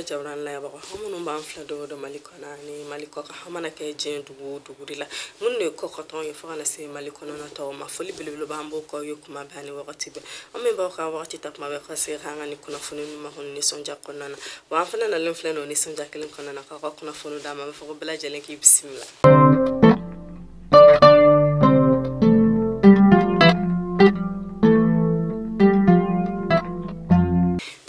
jabaranin lajɛbagaw aw minnu b'an filɛ don o don Mali kɔnɔ ani Mali kɔkan, an mana kɛ diɲɛ dugu o dugu de la, minnu de ye kɔkɔtɔnw ye fo ka na se Mali kɔnɔna tɔw ma, foli belebele b'an b'o k'aw ye kuma bɛɛ ani wagati bɛɛ. An min b'aw ka wagati ta kuma bɛɛ ka se k'an ka nin kunnafoni ninnu makɔnɔ nisɔndiya kɔnɔna na, wa an fana nalen filɛ nin o nisɔndiya kelen kɔnɔna na k'aw ka kunnafoni d'a ma. An b'a fɔ ko bɛɛ lajɛlen k'i bisimila.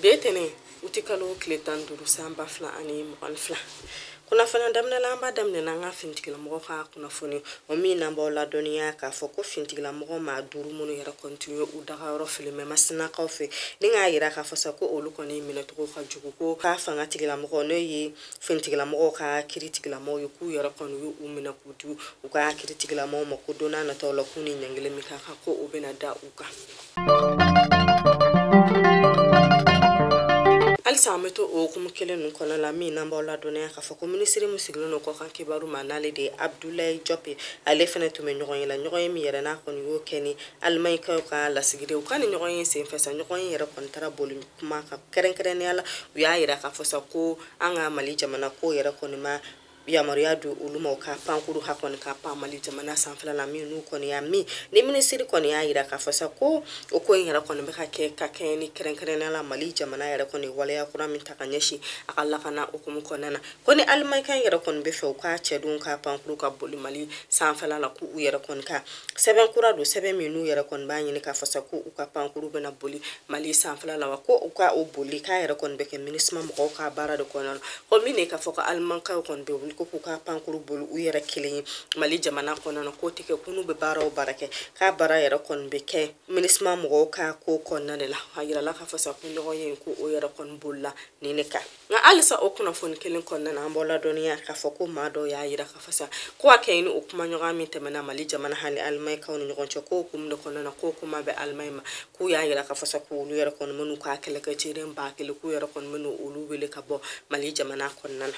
Bi ye tɛnɛn utikalo tile 15 san 2022. Kunnafoniya daminɛ la, an b'a daminɛ n'an ka finitigilamɔgɔw ka kunnafoni o min n'an b'aw ladɔnniya k'a fɔ ko finitigilamɔgɔ maa 5 minnu yɛrɛ kɔni tun ye u dagayɔrɔ fili mɛ Masinakaw fɛ, ni k'a yira k'a fɔ sa ko olu kɔni minɛcogo ka jugu, ko k'a fanga tigilamɔgɔ n'o ye finitigilamɔgɔw ka kiiri tigilamɔgɔw ye, k'u yɛrɛ kɔni y'u minɛ k'u di u ka kiiri tigilamɔgɔw ma, ko don n'a nataw la k'u ni ɲangili min ka kan ko o bɛna da u kan. Halisa an bɛ to o hukumu kelen ninnu kɔnɔ la, min n'an b'aw ladɔnniya k'a fɔ ko minisiri min sigilen don kɔkan kibaru ma, n'ale de ye Abdoulaye Diop ye, ale fana tun bɛ ɲɔgɔn ye la, ɲɔgɔn ye min yɛrɛ n'a kɔni y'o kɛ ni Alimaɲikaw ka lasigiden u ka ni ɲɔgɔn ye senfɛ sa, ɲɔgɔn ye yɛrɛ kɔni taara boli kuma kan kɛrɛnkɛrɛnnenya la, u y'a yira k'a fɔ sa ko an ka Mali jamana ko yɛrɛ kɔni ma yamaruya di olu ma u ka pankuru ha kɔni ka pan Mali jamana sanfɛla la, min n'u kɔni y'a min ni minisiri kɔni y'a yira k'a fɔ sa ko o ko in yɛrɛ kɔni bɛ ka kɛ ka kɛɲɛ ni kɛrɛnkɛrɛnnenya la Mali jamana yɛrɛ kɔni waleya kura min ta ka ɲɛsin a ka lakana hukumu kɔnɔna na, ko ni Alimaɲikaw yɛrɛ kɔni bɛ fɛ u ka cɛdenw ka pankuru ka boli Mali sanfɛla la, k'u yɛrɛ kɔni ka sɛbɛn kura don, sɛbɛn min n'u yɛrɛ kɔni b'a ɲini k'a fɔ sa ko u ka pankuru bɛna boli Mali sanfɛla la, wa ko u ka o boli k'a yɛrɛ kɔni bɛ kɛ MINUSMA mɔgɔw ka baara de kɔnɔna na, ko min de k'a fɔ ko Alimaɲikaw kɔni bɛ wuli ko k'u ka pankuru boli u yɛrɛ kelen ye Mali jamana kɔnɔna na, k'o tɛ kɛ, ko n'u bɛ baara o baara kɛ k'a baara yɛrɛ kɔni bɛ kɛ MINUSMA mɔgɔw ka ko kɔnɔna de la. A yirala k'a fɔ sa ko ɲɔgɔn ye ko o yɛrɛ kɔni bolila nin de kan. Nka halisa o kunnafoni kelen kɔnɔna na, an b'aw ladɔnniya k'a fɔ ko maa dɔw y'a yira k'a fɔ sa ko a kɛ ni o kumaɲɔgɔnya min tɛmɛna Mali jamana hali Alimaɲikaw ni ɲɔgɔn cɛ, k'o hukumu de kɔnɔna na k'o kuma bɛ Alimaɲi ma, k'u y'a yira k'a fɔ sa ko olu yɛrɛ kɔni bɛ n'u ka kɛlɛkɛcɛden 1000 k'u yɛrɛ kɔni bɛ n'olu wele ka bɔ Mali jamana kɔnɔna na.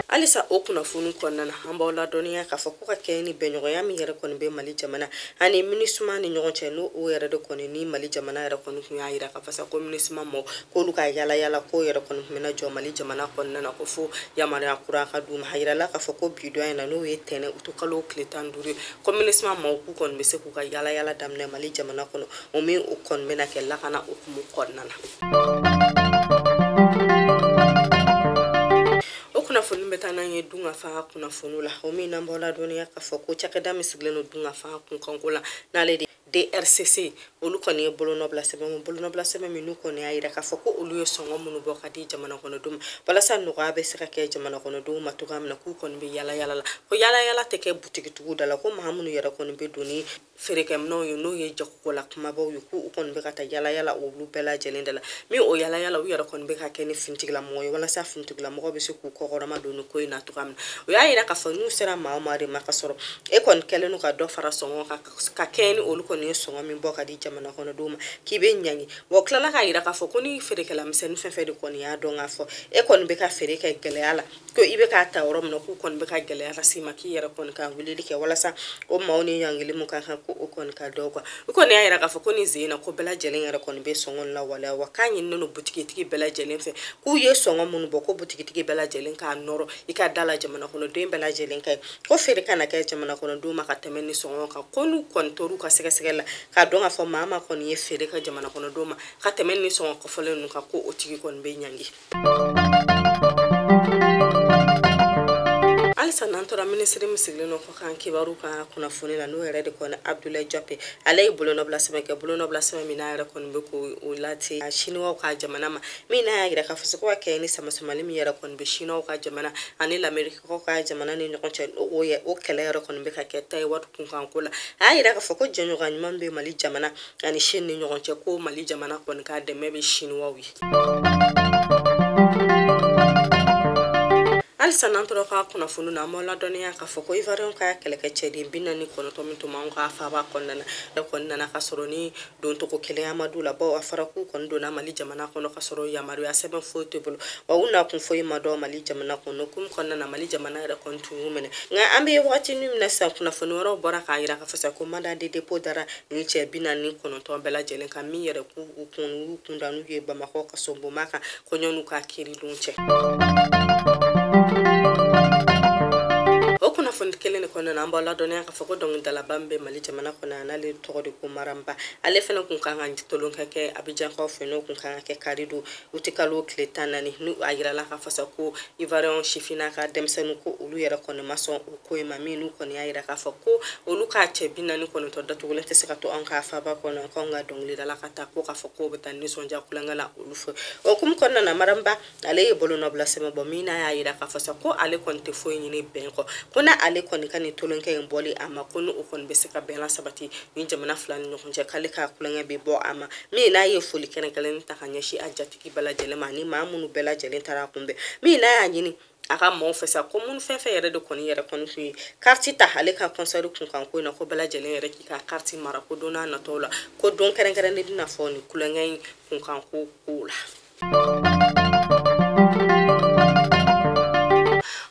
Halisa o kunnafoni kɔnɔna na, an b'aw ladɔnniya k'a fɔ ko ka kɛɲɛ ni bɛnɲɔgɔnya min yɛrɛ kɔni bɛ Mali jamana ani MINUSMA ni ɲɔgɔn cɛ, n'o o yɛrɛ de kɔni ni Mali jamana yɛrɛ kɔni tun y'a yira k'a fɔ sa ko MINUSMA mɔgɔw k'olu ka yala yala ko yɛrɛ kɔni tun bɛna jɔ Mali jamana kɔnɔna na, ko fo yamaruya kura ka d'u ma. A yirala k'a fɔ ko bi don in na, n'o ye tɛnɛn utukalo tile 15 ye, ko MINUSMA mɔgɔw k'u kɔni bɛ se k'u ka yala yala daminɛ Mali jamana kɔnɔ, o min o kɔni bɛna kɛ lakana hukumu kɔnɔna na. O kunnafoni bɛ taa n'an ye dunkafa kunnafoniw la, o min n'an b'aw ladɔnniya k'a fɔ ko cakɛda min sigilen don dunkafa kunkanko la, n'ale de DRCC, olu kɔni ye bolonɔbila sɛbɛn min n'u kɔni y'a yira k'a fɔ ko olu ye sɔngɔ minnu bɔ ka di jamana kɔnɔdenw ma walasa nɔgɔya bɛ se ka kɛ jamana kɔnɔdenw ma cogoya min na, k'u kɔni bɛ yala yala la, ko yala yala tɛ kɛ butigitigiw da la, ko maa minnu yɛrɛ kɔni bɛ don ni feerekɛminɛnw ye n'o ye jagokola kumabaw ye, k'u kɔni bɛ ka taa yala yala olu bɛɛ lajɛlen da la, min o yala yala u yɛrɛ kɔni bɛ ka kɛ ni finitigilamɔgɔ ye walasa finitigilamɔgɔ bɛ se k'u kɔkɔrɔma don nin ko in na cogoya min na. O y'a yira k'a fɔ n'u sera maa o maa de ma ka sɔrɔ e kɔni kɛlen don ka dɔ fara sɔngɔ kan ka kɛɲɛ ni olu kɔni ye sɔngɔ min bɔ ka di jamana kɔnɔdenw ma, k'i bɛ ɲangi. Wa tilala k'a yira k'a fɔ ko ni feerekɛla misɛnnin fɛn fɛn de kɔni y'a dɔn k'a fɔ e kɔni bɛ ka feere kɛ gɛlɛya la, ko i bɛ k'a ta yɔrɔ min na, k'u kɔni bɛ ka gɛlɛya las'i ma, k'i yɛrɛ kɔni ka weleli kɛ walasa o maaw ni ɲangili mun ka kan ko o kɔni ka dɔw kan. U kɔni y'a yira k'a fɔ ko nin sen in na ko bɛɛ lajɛlen yɛrɛ kɔni bɛ sɔngɔ lawaleya, wa k'a ɲininen don butigitigi bɛɛ lajɛlen fɛ k'u ye sɔngɔ minnu bɔ ko butigitigi bɛɛ lajɛlen k'a nɔrɔ i ka da la jamana kɔnɔden bɛɛ lajɛlen ka ye, ko feere kana kɛ jamana kɔnɔdenw ma ka tɛmɛ ni sɔngɔ kan, ko n'u kɔni tor'u ka sɛgɛsɛgɛ la k'a dɔn k'a fɔ maa ma kɔni ye feere kɛ jamana kɔnɔdenw ma ka tɛmɛ ni sɔngɔ kɔfɔlen ninnu kan, ko o tigi kɔni bɛ ɲangi. Halisa n'an tora minisiri min sigilen don kɔkan kibaru ka kunnafoni la, n'o yɛrɛ de kɔni Abdoulaye Diop, ale ye bolonɔbila sɛbɛn kɛ, bolonɔbila sɛbɛn min n'a yɛrɛ kɔni bɛ k'o lase Siniwaw ka jamana ma, min n'a y'a yira k'a fɔ ko ka kɛ ni samasamali min yɛrɛ kɔni bɛ Siniwaw ka jamana ani Lamerikikaw ka jamana ni ɲɔgɔn cɛ, o kɛlɛ yɛrɛ kɔni bɛ ka kɛ Tayiwani kunkanko la. A y'a yira k'a fɔ ko jɛɲɔgɔnya ɲuman bɛ Mali jamana ani Chine ni ɲɔgɔn cɛ, ko Mali jamana kɔni ka dɛmɛ bɛ Siniwaw ye. Halisa Halisa n'an tora ka kunnafoni na, an b'aw ladɔnniya k'a fɔ ko Ivoirien ka kɛlɛkɛcɛden 49 min tun b'anw ka faaba kɔnɔna na kɔni nana ka sɔrɔ ni doncogo kelenya ma d'u la, bawo a fɔra k'u kɔni donna Mali jamana kɔnɔ ka sɔrɔ yamaruya sɛbɛn foyi t'u bolo, wa u nakun foyi ma dɔn Mali jamana kɔnɔ. Hukumu kɔnɔna na, Mali jamana yɛrɛ kɔni tun y'u minɛ. Nka an bɛ wagati min na sisan, kunnafoni wɛrɛw bɔra k'a jira k'a fɔ sa ko mandat de dépôt dara ni cɛ 49 bɛɛ lajɛlen kan, min yɛrɛ k'u kun y'u kun da n'u ye Bamakɔ kasobonba kan ko ɲɔn'u ka kiiridon cɛ. O kunnafoni kelen de kɔnɔna na, an b'aw ladɔnniya k'a fɔ ko dɔnkilidalaba min bɛ Mali jamana kɔnɔ yan, n'ale tɔgɔ de ko Maramba, ale fana kun kan ka tolonkɛ kɛ Abijankaw fɛ, n'o kun kan ka kɛ kari don utikalo tile 14. Ni a yirala k'a fɔ sa ko Ivoirien sifinna ka denmisɛnninw ko olu yɛrɛ kɔni ma sɔn o ko in ma, min n'u kɔni y'a yira k'a fɔ ko olu k'a cɛ 49 datugulen tɛ se ka to anw ka faaba kɔnɔ, k'anw ka dɔnkilidala ka taa ko k'a fɔ k'o bɛ taa nisɔndiya kulonkɛ la olu fɛ. O hukumu kɔnɔna na, Maramba ale ye bolonɔbila sɛbɛn bɔ min n'a y'a yira k'a fɔ sa ko ale kɔni tɛ foyi ɲini bɛn kɔ, ko n'ale kɔni ka nin tolonkɛ in bɔli a ma, ko ni o kɔni bɛ se ka bɛn lasabati ni jamana fila ni ɲɔgɔn cɛ, k'ale ka kulonkɛ bɛ bɔ a ma. Min n'a ye foli kɛrɛnkɛrɛnnen ta ka ɲɛsin a jatigi bɛɛ lajɛlen ma ani maa minnu bɛɛ lajɛlen taara a kunbɛn, min n'a y'a ɲini a ka maaw fɛ sa ko minnu fɛn fɛn yɛrɛ de kɔni yɛrɛ kɔni tun ye kariti ta ale ka concert kunkan ko in na, ko bɛɛ lajɛlen yɛrɛ k'i ka kariti mara, ko don n'a nataw la ko don kɛrɛnkɛrɛnnen bɛna fɔ nin kulonkɛ in kunkan ko kow la.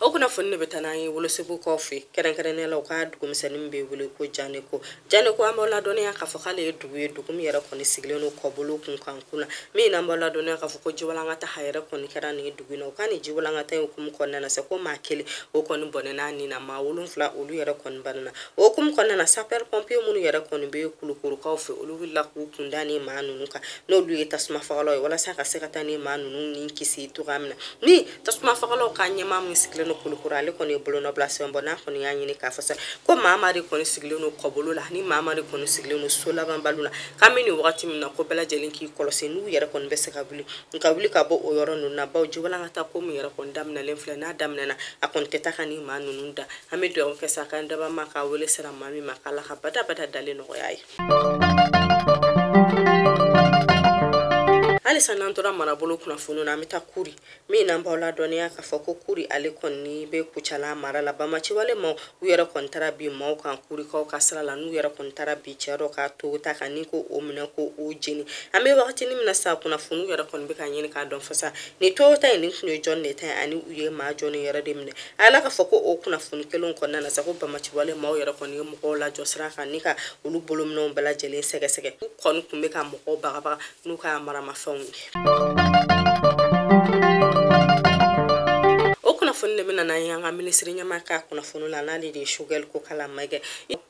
O kunnafoni de bɛ taa n'an ye Welesebugukaw fɛ, kɛrɛnkɛrɛnnenya la u ka dugumisɛnnin min bɛ wele ko Janeko. Janeko, an b'aw ladɔnniya k'a fɔ k'ale ye dugu ye, dugu min yɛrɛ kɔni sigilen don kɔbolo kunkan kun na, min n'an b'aw ladɔnniya k'a fɔ ko jiwalankata a yɛrɛ kɔni kɛra nin dugu in na. U ka nin jiwalankata in hukumu kɔnɔna na sa ko maa kelen o kɔni bɔnɛ n'a nin na, maa 7 olu yɛrɛ kɔni banana. O hukumu kɔnɔna na, sapeur pompier minnu yɛrɛ kɔni bɛ Kulukorokaw fɛ, olu wulila k'u kun da ni maa ninnu kan, n'olu ye tasuma fagalaw ye, walasa ka se ka taa ni maa ninnu ni kisi cogoya min na. Ni tasuma fagalaw ka ɲɛmaa min sigilen don Kulukoro, ale kɔni ye bolonɔbila sɛbɛn bɔ, n'a kɔni y'a ɲini k'a fɔ sa ko maa maa de kɔni sigilen don kɔbolo la, ni maa maa de kɔni sigilen don so laban balo la, k'an bɛ nin wagati min na ko bɛɛ lajɛlen k'i kɔlɔsi, n'u yɛrɛ kɔni bɛ se ka wuli nka wuli ka bɔ o yɔrɔ ninnu na, bawo jiwalankata ko min yɛrɛ kɔni daminɛlen filɛ, n'a daminɛna a kɔni tɛ taa ka ni maa ninnu da. An bɛ dugawu kɛ sa k'an daba ma k'a wele sera maa min ma, k'Ala ka badabada dalen nɔgɔya ye. Halisa n'an tora marabolo kunnafoni na, an bɛ taa Kuri, min n'an b'aw ladɔnniya k'a fɔ ko Kuri ale kɔni bɛ Kucala mara la. Bamaciwale ma u yɛrɛ kɔni taara bi maaw kan Kurikaw ka sira la, n'u yɛrɛ kɔni taara bi cɛ dɔ ka to ta kan ni ko o minɛ ko o jeni. An bɛ wagati min na sa, kunnafoniw yɛrɛ kɔni bɛ ka ɲini k'a dɔn fasa nin to ta in nin tun ye jɔn de ta ye, ani u ye maa jɔn yɛrɛ de minɛ. A yala k'a fɔ ko o kunnafoni kelenw kɔnɔna na sa ko bamaciwale maaw yɛrɛ kɔni ye mɔgɔw lajɔ sira kan ni ka olu bolominɛnw bɛɛ lajɛlen sɛgɛsɛgɛ, u kɔni tun bɛ ka mɔgɔw bagabaga n'u ka maramafɛnw ye. O kunnafoni de bɛna n'an ye an ka minisiri ɲɛmaa ka kunnafoni la, n'ale de ye Choguel Kokalla Maïga.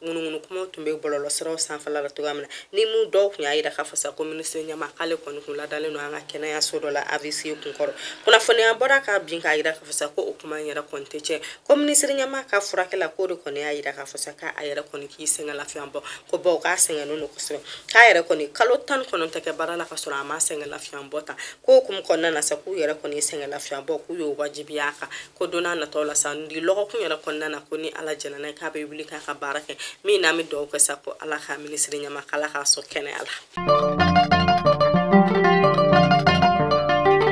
Ŋunuŋunu kumaw tun bɛ bɔlɔlɔsiraw sanfɛla la cogoya min na, ni mun dɔw tun y'a yira k'a fɔ sa ko minisiri ɲɛmaa k'ale kɔni kun ladalen don an ka kɛnɛyaso dɔ la AVC kunkɔrɔ. Kunnafoniya bɔra k'a bin k'a yira k'a fɔ sa ko o kuma in yɛrɛ kɔni tɛ tiɲɛ, ko minisiri ɲɛmaa ka furakɛ la k'o de kɔni y'a yira k'a fɔ sa k'a yɛrɛ kɔni k'i sɛgɛn lafiya bɔ, ko bawo k'a sɛgɛnnen don kosɛbɛ, k'a yɛrɛ kɔni kalo 19 kɛ baara la ka sɔrɔ a ma sɛgɛn lafiya bɔ tan, k'o hukumu kɔnɔna na sa k'u yɛrɛ kɔni ye sɛgɛn lafiya bɔ, k'u y'o wajibiya a kan, ko don n'a nataw la sa ni lɔgɔkun yɛrɛ kɔnɔna na ko ni Ala jɛnna n'a ye k'a bɛ wuli k'a ka baara kɛ. Min n'an bɛ dugawu kɛ sa ko Ala ka minisiri ɲɛmaa k'Ala k'a sɔn kɛnɛya la.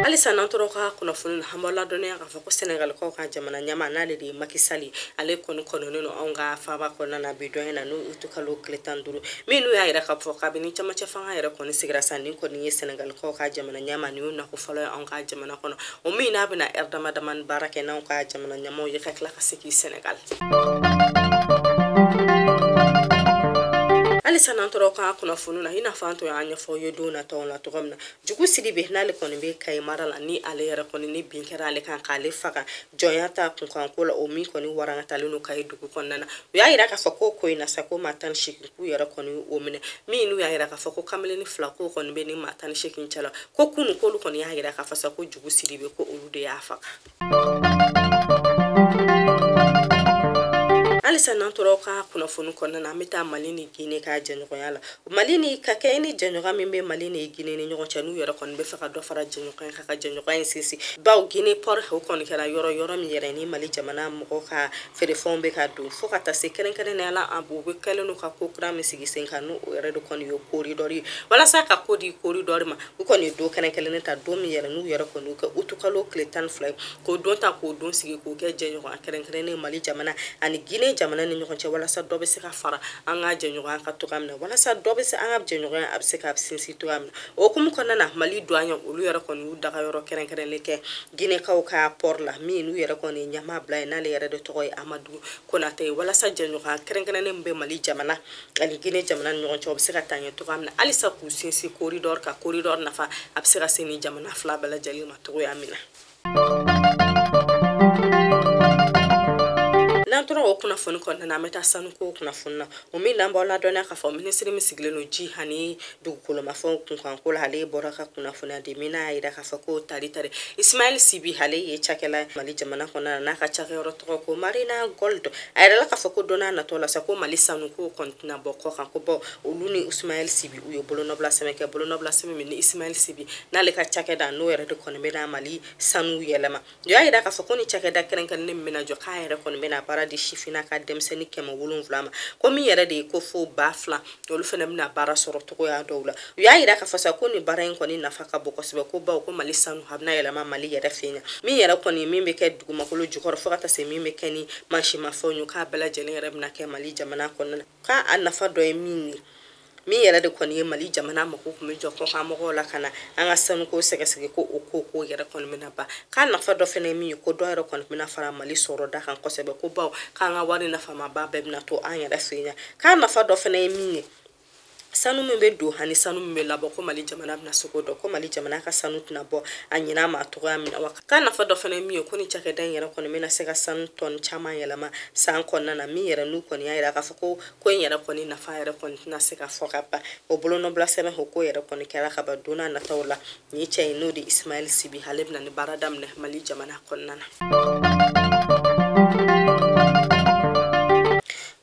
Halisa n'an tora ka kunnafoni na, an b'aw ladɔnniya k'a fɔ ko Sɛnɛgalikaw ka jamana ɲɛmaa n'ale de ye Macky Sall, ale kɔni kɔnɔnen don anw ka faaba kɔnɔna na bi don in na, n'o utikalo tile 15, min n'u y'a yira k'a fɔ kabini camancɛ fanga yɛrɛ kɔni sigira sa, nin kɔni ye Sɛnɛgalikaw ka jamana ɲɛmaa, nin y'u nako fɔlɔ ye anw ka jamana kɔnɔ, o min n'a bɛna ɛri dama damani baara kɛ n'anw ka jamana ɲɛmaaw ye ka tila ka segin Sɛnɛgali. Halisa n'an tora ka kunnafoni na, i n'a fɔ an tun y'a ɲɛfɔ aw ye don nataw la cogo min na, Jugu Sidibe n'ale kɔni bɛ Kayi mara la, ni ale yɛrɛ kɔni ni bin kɛra ale kan k'ale faga jɔnya ta kunkanko la, o min kɔni warangatalen don Kayi dugu kɔnɔna na, u y'a yira k'a fɔ ko ko in na sa ko maa 18 k'u yɛrɛ kɔni y'o minɛ, min n'u y'a yira k'a fɔ ko kameleni 2 k'o kɔni bɛ ni maa 18 cɛ la, ko kunun k'olu kɔni y'a yira k'a fɔ sa ko Jugu Sidibe ko olu de y'a faga. Halisa Halisa n'an tora ka kunnafoni kɔnɔna na, an bɛ taa Mali ni Guinée ka jɛɲɔgɔnya la. Mali ni ka kɛ ni jɛɲɔgɔn min bɛ Mali ni Guinée ni ɲɔgɔn cɛ, n'u yɛrɛ kɔni bɛ fɛ ka dɔ fara jɛɲɔgɔnya kan ka jɛɲɔgɔnya in sinsin, bawo Guinée port o kɔni kɛra yɔrɔ min yɛrɛ ni Mali jamana mɔgɔw ka feerefɛnw bɛ ka don, fo ka taa se kɛrɛnkɛrɛnnenya la a u bɛ kɛlen don ka ko kura min sigi sen kan, n'o yɛrɛ de kɔni ye corridor ye. Walasa ka ko di corridor ma, u kɔni ye don kɛrɛnkɛrɛnnen ta, don min yɛrɛ n'u yɛrɛ kɔni y'o kɛ utukalo tile 12, k'o don ta k'o don sigi k'o kɛ jɛɲɔgɔnya kɛrɛnkɛrɛnnen Mali jamana ani Guinée jamana ni ɲɔgɔn cɛ, walasa dɔ bɛ se ka fara an ka jɛɲɔgɔnya kan cogoya min na, walasa dɔ bɛ se an ka jɛɲɔgɔnya a bɛ se ka sinsin cogoya min na. O hukumu kɔnɔna na, Mali douane olu yɛrɛ kɔni y'u daga yɔrɔ kɛrɛnkɛrɛnnen kɛ Guinékaw ka port la, min n'u yɛrɛ kɔni ye ɲɛmaa bila yen, n'ale yɛrɛ de tɔgɔ ye Amadu Konate ye, walasa jɛɲɔgɔnya kɛrɛnkɛrɛnnen min bɛ Mali jamana ani Guinée jamana ni ɲɔgɔn cɛ, o bɛ se ka taa ɲɛ cogoya min na, halisa k'u sinsin corridor ka corridor nafa a bɛ se ka se ni jamana fila bɛɛ lajɛlen ma cogoya min na. N'an tora o kunnafoni kɔnɔna na, an bɛ taa sanuko kunnafoni na, o min n'an b'aw ladɔnniya k'a fɔ minisiri min sigilen don ji ani dugukolomafɛnw kunkanko la, ale bɔra ka kunnafoniya di min n'a y'a jira k'a fɔ ko tari Ismaël Sibi, ale ye cakɛla Mali jamana kɔnɔna na, n'a ka cakɛyɔrɔ tɔgɔ ko Marina Gold. A yɛrɛ la k'a fɔ ko don n'a natɔ la sa, ko Mali sanuko kɔni tɛna bɔ kɔ kan, ko bɔ olu ni Ismaël Sibi u ye bolonɔbila sɛbɛn kɛ, bolonɔbila sɛbɛn min ni Ismaël Sibi n'ale ka cakɛda n'o yɛrɛ de kɔni bɛna Mali sanu yɛlɛma. U y'a jira k'a fɔ ko ni cakɛda kɛrɛnkɛrɛnnen min bɛna jɔ, k'a yɛrɛ kɔni bɛna baara di sifinna ka denmisɛnnin 700 ma, ko min yɛrɛ de ye ko fo 2000 olu fana bɛna baara sɔrɔ cogoya dɔw la. U y'a jira k'a fɔ sa ko nin baara in kɔni nafa ka bon kosɛbɛ, ko bawo ko Mali sanu a bɛna yɛlɛma Mali yɛrɛ fɛ yen, min yɛrɛ kɔni min bɛ kɛ dugumakolo jukɔrɔ fo ka taa se min bɛ kɛ ni mansinmafɛnw ye, k'a bɛɛ lajɛlen yɛrɛ bɛna kɛ Mali jamana kɔnɔna na. K'a nafa dɔ ye min ye, min yɛrɛ de kɔni ye Mali jamana mako tun bɛ jɔ kɔkan mɔgɔw la ka na an ka sanuko sɛgɛsɛgɛ, ko o ko yɛrɛ kɔni bɛna ban. K'a nafa dɔ fana ye min ye, ko dɔ yɛrɛ kɔni bɛna fara Mali sɔrɔda kan kosɛbɛ, ko bawo k'an ka wari nafamaba bɛɛ bɛna to an yɛrɛ fɛ yen. K'a nafa dɔ fana ye min ye, sanu min bɛ don ani sanu min bɛ labɔ, ko Mali jamana bɛna se k'o dɔn, ko Mali jamana ka sanu tɛna bɔ a ɲin'a ma cogoya min na. Wa k'a nafa dɔ fana ye min ye, ko ni cakɛda in yɛrɛ kɔni bɛna se ka sanu tɔni caman yɛlɛma san kɔnɔna na, min yɛrɛ n'u kɔni y'a jira k'a fɔ ko in yɛrɛ kɔni nafa yɛrɛ kɔni tɛna se ka fɔ ka ban. O bolonɔbila sɛbɛn o ko yɛrɛ kɔni kɛra ka ban don n'a nataw la. Nin cɛ in n'o de Ismaël Sibi, ale bɛna ni baara daminɛ Mali jamana kɔnɔna na.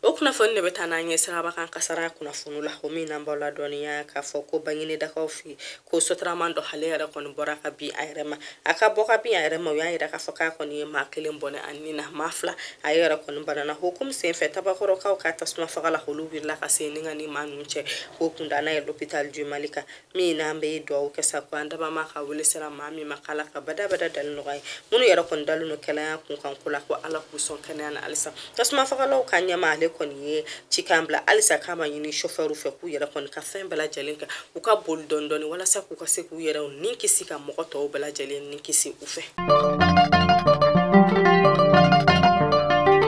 O kunnafoni de bɛ taa n'an ye siraba kan kasara kunnafoni la, o min n'an b'aw ladɔnniya k'a fɔ ko Baginedakaw fɛ yen, ko sotarama dɔ ale yɛrɛ kɔni bɔra ka bin a yɛrɛ ma. A ka bɔ ka bin a yɛrɛ ma, u y'a jira k'a fɔ k'a kɔni ye maa kelen bɔnɛ a ni na, maa fila a yɛrɛ kɔni banana. Hukumu senfɛ Tabakɔrɔkaw ka tasuma faga la, olu wulila ka se ni ka ni maa ninnu cɛ k'o kunda n'a ye l'hôpital du Mali kan, min n'an bɛ dugawu kɛ sa ko an dabama ka wele sera maa min ma, k'Ala ka badabada dali nɔgɔya ye. Minnu yɛrɛ kɔni dalen don kɛnɛya kunkanko la, ko Ala k'u sɔn kɛnɛya na halisa. Tasuma fagalaw ka ɲɛmaa ale kɔni ye cikan bila halisa k'a ma ɲini chauffeur fɛ k'u yɛrɛ kɔni ka fɛn bɛɛ lajɛlen kɛ, u ka boli dɔɔni dɔɔni walasa k'u ka se k'u yɛrɛ ni kisi ka mɔgɔ tɔw bɛɛ lajɛlen ni kisi u fɛ.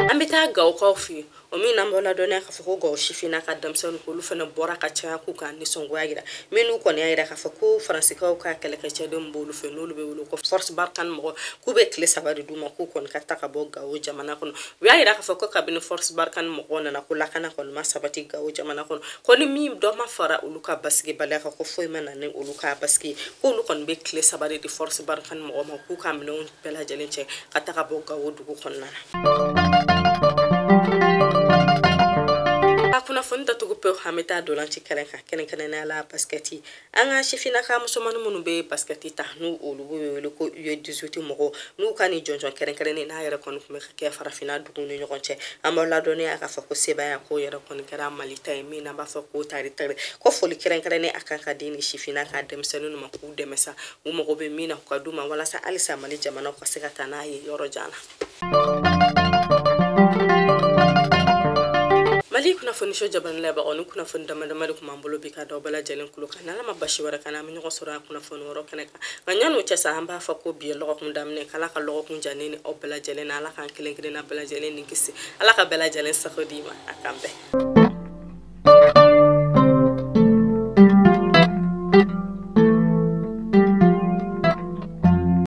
An bɛ taa Gawokaw fɛ yen, o min n'an b'aw ladɔnniya k'a fɔ ko Gawo sifinna ka denmisɛnninw k'olu fana bɔra ka caya k'u ka nisɔngoya jira, minnu kɔni y'a jira k'a fɔ ko Faransikaw ka kɛlɛkɛcɛdenw b'olu fɛ, n'olu bɛ wele ko Force Barkhane mɔgɔ, k'u bɛ tile 3 de d'u ma k'u kɔni ka taa ka bɔ Gawo jamana kɔnɔ. U y'a jira k'a fɔ ko kabini Force Barkhane mɔgɔw nana, ko lakana kɔni ma sabati Gawo jamana kɔnɔ, ko ni min dɔ ma fara olu ka basigibaliya kan, ko foyi ma na ni olu ka basigi, k'olu kɔni bɛ tile 3 de di Force Barkhane mɔgɔw ma k'u ka minɛnw bɛɛ lajɛlen cɛ ka taa ka bɔ Gawo dugu kɔnɔna na. Kunnafoni datugu pewu, an bɛ taa dolanci kɛnɛ kan, kɛrɛnkɛrɛnnenya la basikɛti. An ka sifinnaka musomanin minnu bɛ basikɛti ta, n'u olu bɛ wele ko U18 mɔgɔw, n'u ka nin jɔnjɔn kɛrɛnkɛrɛnnen n'a yɛrɛ kɔni tun bɛ ka kɛ farafinna dugu ni ɲɔgɔn cɛ, an b'aw ladɔnniya k'a fɔ ko sebaaya ko yɛrɛ kɔni kɛra Mali ta ye, min n'an b'a fɔ ko tari ko foli kɛrɛnkɛrɛnnen a kan ka di ni sifinna ka denmisɛnninw ma k'u dɛmɛ sa, u mago bɛ min na u ka d'u ma, walasa halisa Mali jamana ka se ka taa n'a ye yɔrɔ jan na. Mali kunnafoni so jabarani labagaw ni kunnafoni dama dama de tun b'an bolo bi ka d'aw bɛɛ lajɛlen kulo kan. N'Ala ma basi wɛrɛ k'an na, an bɛ ɲɔgɔn sɔrɔ a kunnafoni wɛrɛ kɛnɛ kan. Nka yan'o cɛ sa, an b'a fɔ ko bi ye lɔgɔkun daminɛ, k'Ala ka lɔgɔkun diya ne ni aw bɛɛ lajɛlen na, Ala k'an kelen kelenna bɛɛ lajɛlen ni kisi, Ala ka bɛɛ lajɛlen sago d'i ma, a k'an bɛn.